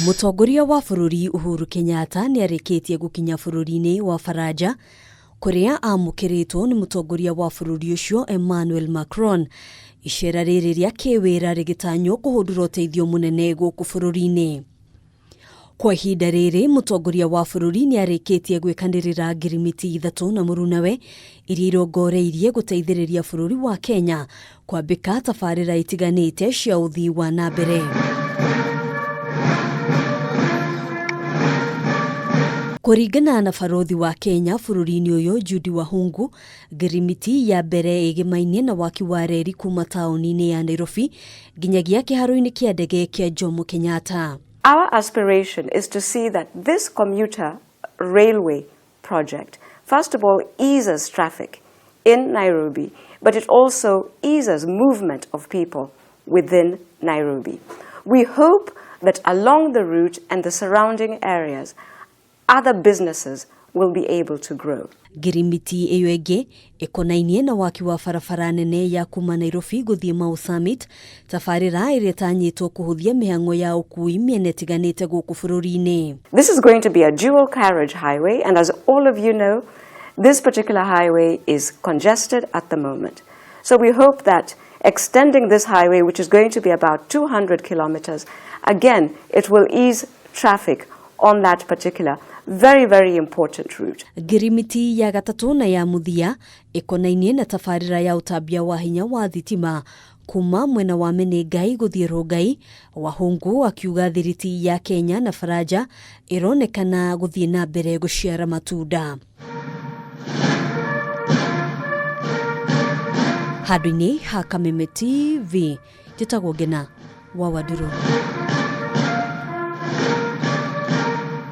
Mũtongoria wa bũrũri Uhuru Kenyatta nĩarĩkĩtie gũkinya bũrũri-inĩ wa Faranja kũrĩa amũkĩrĩtwo nĩ mũtongoria wa bũrũri ũcio Emmanuel Macron. Icera rĩrĩ rĩa kĩwĩra rĩgĩtanywo kũhũndũra ũteithio mũnene gũkũ bũrũri-inĩ. Kwa ihinda rĩrĩ mũtongoria wa bũrũri nĩarĩkĩtie gwĩkanĩrĩra ngirimiti ithatũ na mũrunawe iria irongoreirie gũteithĩrĩria bũrũri wa Kenya kwambĩka tabarĩra itiganĩte cia ũthii wa na mbere. Kũringana na barothi wa Kenya bũrũri-inĩ ũyũ Judy Wahungu, ngirimiti ya mbere ĩgĩmainie na waki wa reri kuma taũni-inĩ ya Nairobi nginyagia kĩharo-inĩ kĩa ndege kĩa Jomo Kenyatta. Our aspiration is to see that this commuter railway project, first of all, eases traffic in Nairobi, but it also eases movement of people within Nairobi. We hope that along the route and the surrounding areas, other businesses will be able to grow. Ngirimiti ĩyo ĩngĩ ĩkonainie na waki wa barabara nene ya kuma Nairobi gũthiĩ Mau Summit, tabarĩra ĩrĩa ĩtanyĩtwo kũhũthia mĩhang'o ya ũkui mĩena ĩtiganĩte gũkũ bũrũri-inĩ. This is going to be a dual carriage highway, and as all of you know, this particular highway is congested at the moment. So we hope that extending this highway, which is going to be about 200 kilometers, again, it will ease traffic on that particular very, very important route. Ngirimiti ya gatatũ na ya mũthia ĩkonainie na tabarĩra ya ũtambia wa hinya wa thitima kuma mwena wa Menengai gũthiĩ Rongai. Wahungu akiuga thiriti ya Kenya na Faranja ĩronekana gũthiĩ na mbere gũciara matunda. Handũ-inĩ ha Kameme TV, njĩtagwo Ngena wa Wandũrũ.